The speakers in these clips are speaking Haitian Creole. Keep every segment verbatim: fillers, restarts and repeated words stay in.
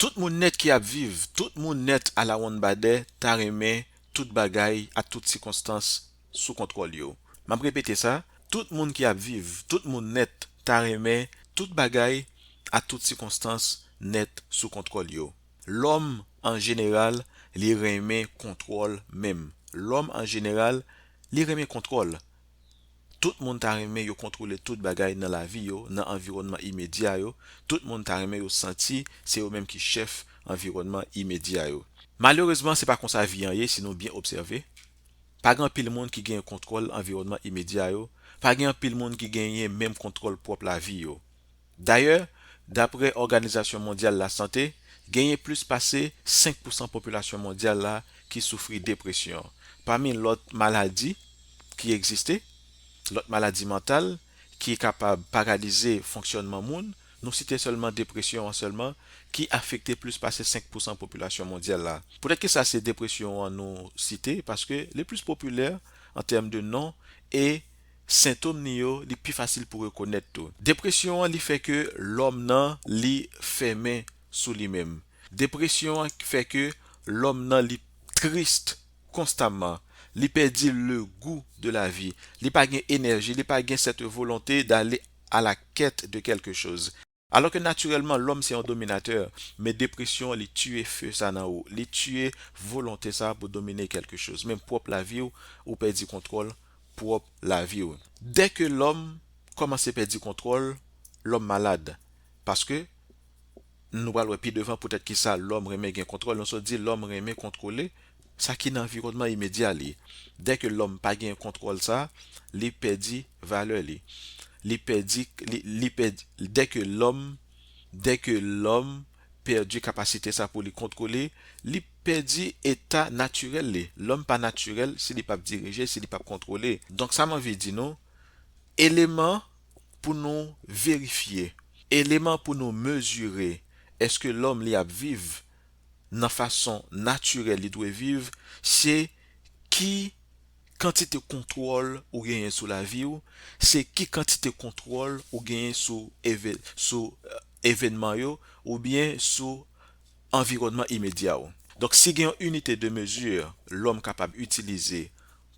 Tout moun nèt ki ap viv, tout moun nèt alawonnbadè ta renmen tout bagay ak tout sikonstans sou kontwòl yo. M ap repete sa, tout moun ki ap viv, tout moun nèt ta renmen tout bagay ak tout sikonstans nèt sou kontwòl yo. Lòm, an jeneral, li renmen kontwòl menm. Lòm, an jeneral, li renmen kontwòl. Tout moun ta renmen yo kontwole tout bagay nan lavi yo, nan anviwònman imedya yo. Tout moun ta renmen yo santi se yo menm ki chèf anviwònman imedya yo. Malerezman, se pa konsa vi an ye si nou byen obsève. Pa gen anpil moun ki gen kontwòl anviwònman imedya yo. Pa gen anpil moun ki genyen menm kontwòl pwòp lavi yo. Dayè, daprè Òganizasyon Mondyal Lasante, genyen plis pase senk pousan popilasyon mondyal la ki soufri depresyon. Pami lòt maladi ki egziste, lòt maladi mantal ki kapab paralize fonksyònman moun, nou site sèlman depresyon an sèlman, ki afekte plis pase senk pousan popilasyon mondyal la. Poutèt ki sa se depresyon an nou site, paske li plis popilè an tèm de non e sentòm ni yo, li pi fasil pou rekonèt tou. Depresyon an, li fè ke lòm nan, li fèmen sou li menm. Depresyon an fè ke lòm nan, li tris konstamman. Li pèdi le goût de la vie. Li pa gen enèji, li pa gen cette volonté d'aller à la quête de quelque chose. Alò ke natirèlman, lòm se yon dominatè, men depresyon an, li tiye fe sa nan ou. Li tiye volonte sa pou domine kèlke choz. Menm pwòp lavi w, ou pèdi kontwòl pwòp lavi w. Dèke lòm kòmanse pèdi kontwòl, lòm malad. Paske, nou pral wè pi devan poutèt ki sa lòm renmen gen kontwòl. Nou sot di lòm renmen kontwole sa ki nan anviwònman imedya li. Dèke lòm pa gen kontwòl sa, li pèdi valè li. Li pèdi, li, li pèdi, dèke lòm, dèke lòm pèdi kapasite sa pou li kontwole, li pèdi eta natirèl li. Lòm pa natirèl si li p ap dirije, si li p ap kontwole. Donk sa m anvi di nou, eleman pou nou verifye, eleman pou nou mezire èske lòm li ap viv nan fason natirèl li dwe viv, se ki kantite kontwòl ou genyen sou lavi w, se ki kantite kontwòl ou genyen sou eve-, sou, eh, evènman yo, oubyen sou anviwònman imedya w. Donk, si gen yon inite de mezi lòm kapab itilize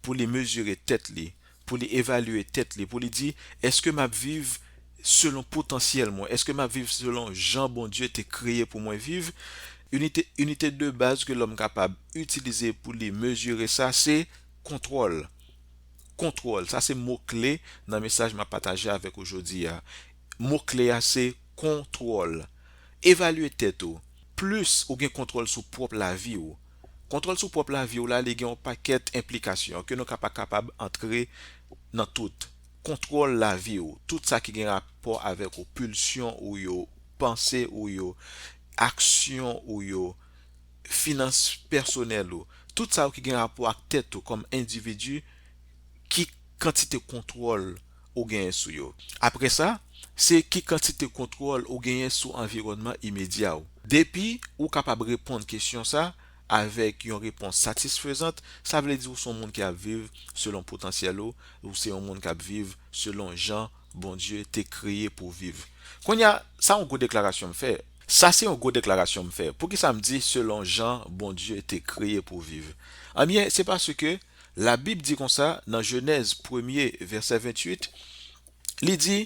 pou li mezire tèt li, pou li evalye tèt li, pou li di, èske m ap viv selon potansyèl mwen? Èske m ap viv selon jan Bondye te kreye pou mwen viv? Inite, inite de baz ke lòm kapab itilize pou li mezire sa, se kontwòl. Kontwòl, sa se mo kle nan mesaj m ap pataje avèk ou jodi a. Mo kle a se kontwòl. Evalye tèt ou. Plis ou gen kontwòl sou pwòp lavi w. Kontwòl sou pwòp lavi w la, li gen yon pakèt enplikasyon ke nou ka pa kapab antre nan tout. Kontwòl lavi w, tout sa ki gen rapò avèk ou, pilsyon ou yo, panse ou yo, aksyon ou yo, finans pèsonèl ou, tout sa yo ki gen rapò ak tèt ou kòm endividi, ki kantite kontwòl ou genyen sou yo. Apre sa, se ki kantite kontwòl ou genyen sou anviwònman imedya w. Depi ou kapab reponn kesyon sa avèk yon repons satisfezant, sa vle di ou se yon moun ki ap viv selon potansyèl ou, ou se yon moun k ap viv selon jan Bondye te kreye pou w viv. Kounye a, sa yon gwo deklarasyon m fè. Sa se yon gwo deklarasyon m fè. Poukisa m di selon jan Bondye te kreye pou w viv? Ebyen, se paske Labib di konsa nan Jenèz premye, vèsè venntuit, li di,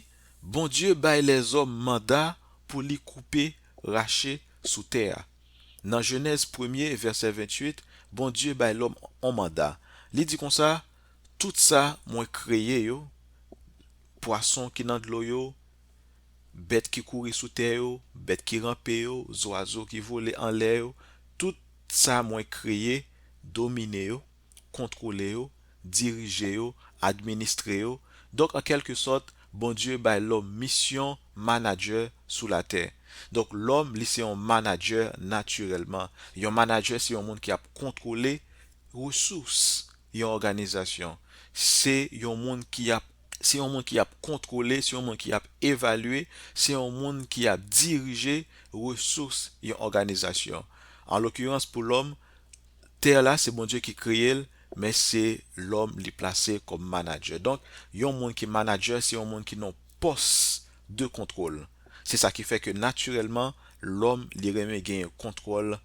Bondye bay lèzòm manda pou li koupe, rache sou tè a. Nan Jenèz premye, vèsè venntuit, Bondye bay lòm on manda. Li di konsa, tout sa mwen kreye yo, pwason ki nan dlo yo, bèt ki kouri sou tè yo, bèt ki ranpe yo, zwazo ki vole anlè yo, tout sa mwen kreye, domine yo, kontwole yo, dirije yo, administre yo. Donk, an kèlke sòt, Bondye bay lòm misyon manadjè sou latè. Donk, lòm, li se yon manadjè natirèlman. Yon manadjè, se yon moun ki ap kontwole resous yon òganizasyon. Se yon moun ki ap, se yon moun ki ap kontwole, se yon moun ki ap evalye, se yon moun ki ap dirije resous yon òganizasyon. An lokirans, pou lòm, tè la, se Bondye ki kreye l, men se lòm li plase kòm manadjè. Donk, yon moun ki manadjè, se yon moun ki nan pòs de kontwòl. Se sa ki fè ke natirèlman, Lòm, li renmen genyen kontwòl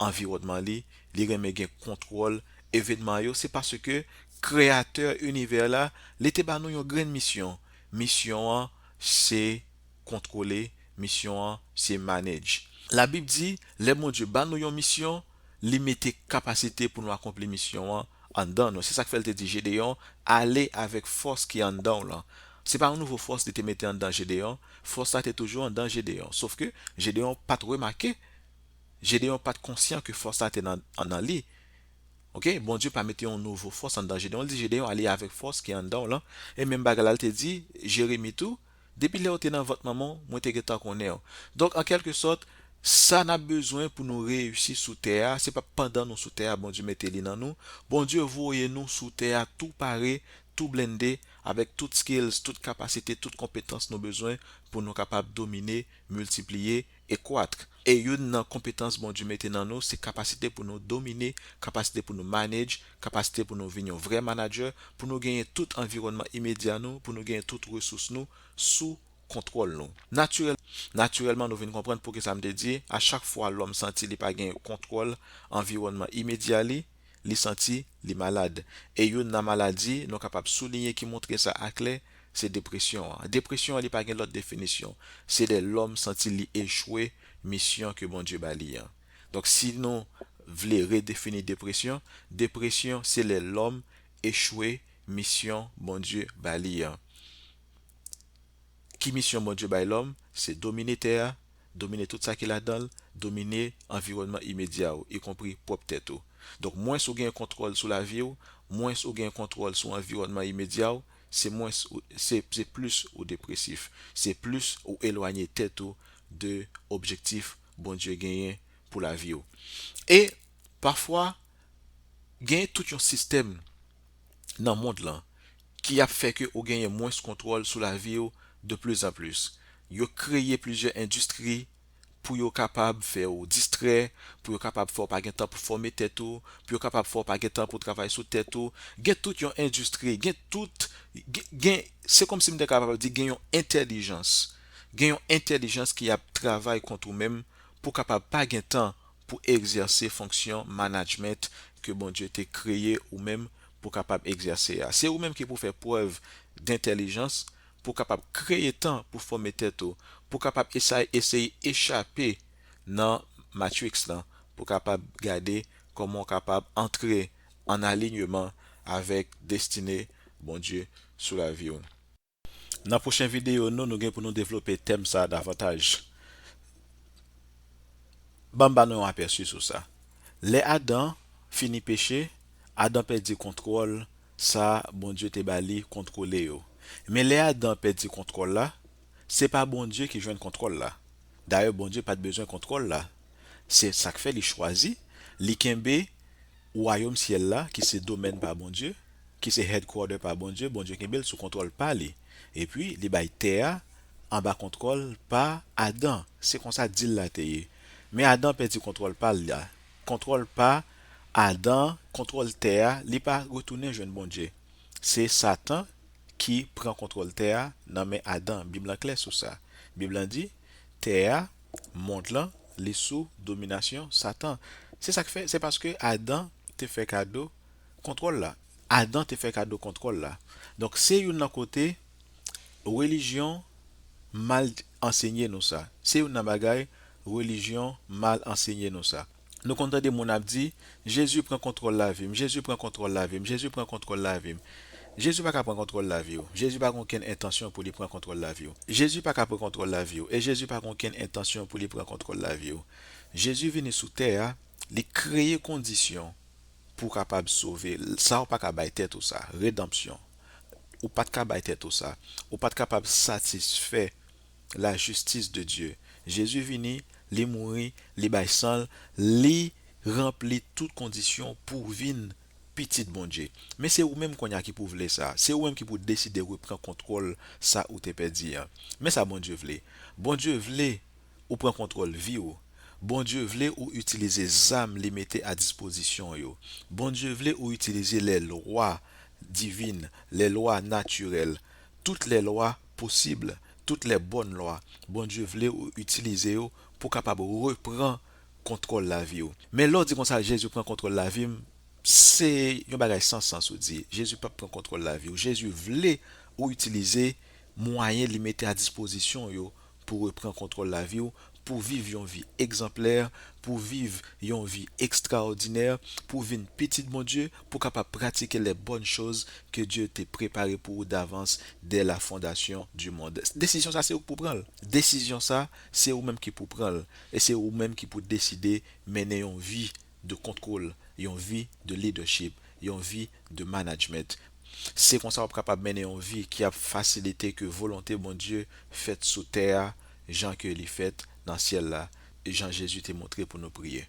anviwònman li, li renmen gen kontwòl evènman yo, se paske Kreyatè inivè la, li te ba nou yon grenn misyon. Misyon an, se kontwole, misyon an, se manage. Labib di, lè Bondye ba nou yon misyon, li mete kapasite pou nou akonpli misyon an anndan nou. Se sa k fè l te di Jedeyon, ale avèk fòs ki anndan w lan. Se pa yon nouvo fòs li te mete anndan Jedeyon, fòs la te toujou anndan Jedeyon. Sof ke Jedeyon pa t remake, Jedeyon pa t konsyan ke fòs la te nan, nan li. Oke? Bondye pa mete yon nouvo fòs anndan Jedeyon. Li di Jedeyon ale avèk fòs ki anndan w lan. E menm bagay la, l te di Jeremi tou, depi lè w te nan vant manman w, mwen te gentan konnen w. Donk, an kèlke sòt, sa n ap bezwen pou nou reyisi sou tè a, se pa pandan nou sou tè a, Bondye mete li nan nou. Bondye voye nou sou tè a tou pare, tou blende, avèk tout skills, tout kapasite, tout konpetans nou bezwen pou nou kapab domine, miltipliye e kwat. E youn nan konpetans Bondye mete nan nou, se kapasite pou nou domine, kapasite pou nou manage, kapasite pou nou vin yon vrè manager, pou nou genyen tout anviwònman imedya nou, pou nou genyen tout resous nou sou kontwòl nou. Natirèl, natirèlman, nou vin konprann poukisa m te di, a chak fwa lòm santi li pa gen kontwòl anviwònman imedya li, li santi li malad. E youn nan maladi nou kapab souliyen ki montre sa aklè, se depresyon an. Depresyon an, li pa gen lòt definisyon. Se lè lòm santi li echwe misyon ke Bondye ba li an. Donk, si nou vle redefini depresyon, depresyon, se lè lòm echwe misyon Bondye ba li an. Ki misyon Bondye bay lòm? Se domine tè a, domine tout sa ki ladan l, domine anviwònman imedya w, ikonpri pwòp tèt ou. Donk, mwens ou gen kontwòl sou lavi w, mwens ou gen kontwòl sou anviwònman imedya w, se mwens ou, se, se plis ou depresif, se plis ou elwanye tèt ou de objektif Bondye genyen pou lavi w. E pafwa, gen tout yon sistèm nan mond lan ki ap fè ke ou genyen mwens kontwòl sou lavi w de plus en plus. Yo kreye plizyè endistri pou yo kapab fè w distrè, pou yo kapab fè w pa gen tan pou fòme tèt ou, pou yo kapab fè w pa gen tan pou travay sou tèt ou. Gen tout yon endistri, gen tout, gen, gen, se kòmsi m te kapab di gen yon entèlijans. Gen yon entèlijans ki ap travay kont ou menm pou kapab pa gen tan pou egzèse fonksyon management ke Bondye te kreye ou menm pou kapab egzèse a. Se ou menm ki pou fè prèv dentèlijans pou kapab kreye tan pou fòme tèt ou, pou kapab esay, eseye echape nan Matrix lan, pou kapab gade kòman w kapab antre an alinyeman avèk destine Bondye sou lavi w. Nan pwochen videyo nou, nou gen pou nou devlope tèm sa a davantaj. Ban m ba nou yon apèsi sou sa. Lè Adan fini peche, Adan pèdi kontwòl sa Bondye te ba li kontwole yo. Men lè Adan pèdi kontwòl la, se pa Bondye ki jwenn kontwòl la. Dayè, Bondye pa t bezwen kontwòl la. Se sa k fè li chwazi, li kenbe wayòm syèl la, ki se domèn pa Bondye, ki se headquarter pa Bondye, Bondye kenbe l sou kontwòl pa li. Epi, li bay tè a anba kontwòl pa Adan. Se konsa dil la te ye. Men Adan pèdi kontwòl pa l la. Kontwòl pa Adan, kontwòl tè a, li pa retounen jwenn Bondye. Se Satan ki pran kontwòl tè a nan men Adan. Bib lan klè sou sa. Bib lan di, tè a, mond lan, li sou dominasyon Satan. Se sa k fè, se paske Adan te fè kado kontwòl la. Adan te fè kado kontwòl la. Donk, se youn nan kote relijyon mal ansenye nou sa. Se youn nan bagay relijyon mal ansenye nou sa. Nou konn tande moun ap di, Jezi pran kontwòl lavi m, Jezi pran kontwòl lavi m, Jezi pran kontwòl lavi m. Jezi pa ka pran kontwòl lavi w. Jezi pa gen okenn entansyon pou li pran kontwòl lavi w. Jezi pa ka pran kontwòl lavi w. E Jezi pa gen okenn entansyon pou li pran kontwòl lavi w. Jezi vini sou tè a, li kreye kondisyon pou w kapab sove. Sa w pa ka bay tèt ou sa, redanpsyon. Ou pa t ka bay tèt ou sa. Ou pa t kapab satisfè la justice de Dieu. Jezi vini, li mouri, li bay san l, li ranpli tout kondisyon pou w vin pitit Bondye. Men se ou menm kounye a ki pou vle sa. Se ou menm ki pou deside repran kontwòl sa ou te pèdi an. Men sa Bondye vle. Bondye vle ou pran kontwòl vi w. Bondye vle ou itilize zam li mete a dispozisyon w yo. Bondye vle ou itilize les lois divines, les lois naturelles, toutes les lois possibles, toutes les bonnes lois. Bondye vle ou itilize yo pou w kapab repran kontwòl lavi w. Men lè w di konsa, Jezi pran kontwòl lavi m, se yon bagay san sans ou di. Jezi p ap pran kontwòl lavi w. Jezi vle ou itilize mwayen li mete a dispozisyon w yo pou repran kontwòl lavi w, pou viv yon vi egzanplè, pou viv yon vi ekstraòdinè, pou vin pitit Bondye, pou kapab pratike les bonnes choses que Dieu te prepare pour ou d'avance dès la fondation du monde. Desizyon sa se ou k pou pran l. Desizyon sa se ou menm ki pou pran l. E se ou menm ki pou deside mennen yon vi de kontwòl, yon vi de leadership, yon vi de management. Se konsa w ap kapab mennen yon vi ki ap fasilite ke volonte Bondye fèt sou tè a, jan ke li fèt nan syèl la, e jan Jezi te montre pou nou priye.